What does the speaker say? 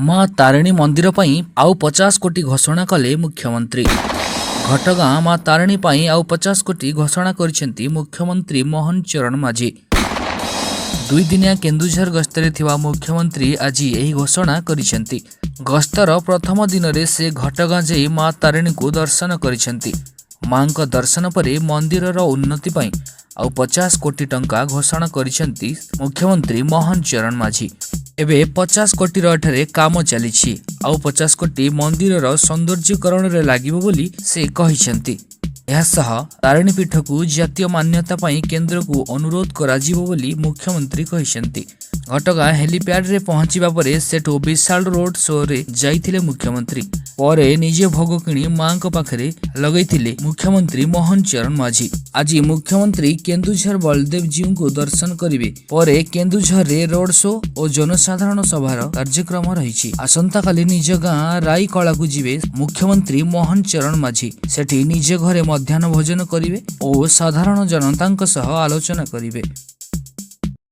ମା ତାରିଣୀ ମନ୍ଦିର ପାଇଁ ଆଉ 50 କୋଟି ଘୋଷଣା କଲେ ମୁଖ୍ୟମନ୍ତ୍ରୀ। ଘଟଗାଁ ମା ତାରିଣୀ ପାଇଁ ଆଉ 50 କୋଟି ଘୋଷଣା କରିଛନ୍ତି ମୁଖ୍ୟମନ୍ତ୍ରୀ ମୋହନ ଚରଣ ମାଝୀ। 2 ଦିନିଆ କେନ୍ଦୁଝର ଗସ୍ତରେ ଥିବା ମୁଖ୍ୟମନ୍ତ୍ରୀ ଆଜି ଏହି ଘୋଷଣା କରିଛନ୍ତି। ଗସ୍ତର ପ୍ରଥମ ଦିନରେ ସେ ଘଟଗାଁ ଯାଇ ମା ତାରିଣୀଙ୍କୁ ଦର୍ଶନ କରିଛନ୍ତି। ମାଙ୍କ ଦର୍ଶନ ପରେ ମନ୍ଦିରର ଉନ୍ନତି ପାଇଁ ଆଉ 50 କୋଟି ଟଙ୍କା ଘୋଷଣା କରିଛନ୍ତି ମୁଖ୍ୟମନ୍ତ୍ରୀ ମୋହନ ଚରଣ ମାଝୀ। ଏବେ 50 କୋଟିର ଏଠାରେ କାମ ଚାଲିଛି। ଆଉ 50 କୋଟି ମନ୍ଦିରର ସୌନ୍ଦର୍ଯ୍ୟକରଣରେ ଲାଗିବ ବୋଲି ସେ କହିଛନ୍ତି। ଏହା ସହ ତାରିଣୀ ପୀଠକୁ ଜାତୀୟ ମାନ୍ୟତା ପାଇଁ କେନ୍ଦ୍ରକୁ ଅନୁରୋଧ କରାଯିବ ବୋଲି ମୁଖ୍ୟମନ୍ତ୍ରୀ କହିଛନ୍ତି। ଘଟଗାଁ ହେଲିପ୍ୟାଡରେ ପହଞ୍ଚିବା ପରେ ସେଠୁ ବିଶାଳ ରୋଡ୍ ଶୋରେ ଯାଇଥିଲେ ମୁଖ୍ୟମନ୍ତ୍ରୀ। ପରେ ନିଜେ ଭୋଗ କିଣି ମାଙ୍କ ପାଖରେ ଲଗାଇଥିଲେ ମୁଖ୍ୟମନ୍ତ୍ରୀ ମୋହନ ଚରଣ ମାଝୀ। ଆଜି ମୁଖ୍ୟମନ୍ତ୍ରୀ କେନ୍ଦୁଝର ବଳଦେବ ଜୀଉଙ୍କୁ ଦର୍ଶନ କରିବେ। ପରେ କେନ୍ଦୁଝରରେ ରୋଡ୍ ଶୋ ଓ ଜନସାଧାରଣ ସଭାର କାର୍ଯ୍ୟକ୍ରମ ରହିଛି। ଆସନ୍ତାକାଲି ନିଜ ଗାଁ ରାଇକଳାକୁ ଯିବେ ମୁଖ୍ୟମନ୍ତ୍ରୀ ମୋହନ ଚରଣ ମାଝୀ। ସେଠି ନିଜ ଘରେ ମଧ୍ୟାହ୍ନ ଭୋଜନ କରିବେ ଓ ସାଧାରଣ ଜନତାଙ୍କ ସହ ଆଲୋଚନା କରିବେ।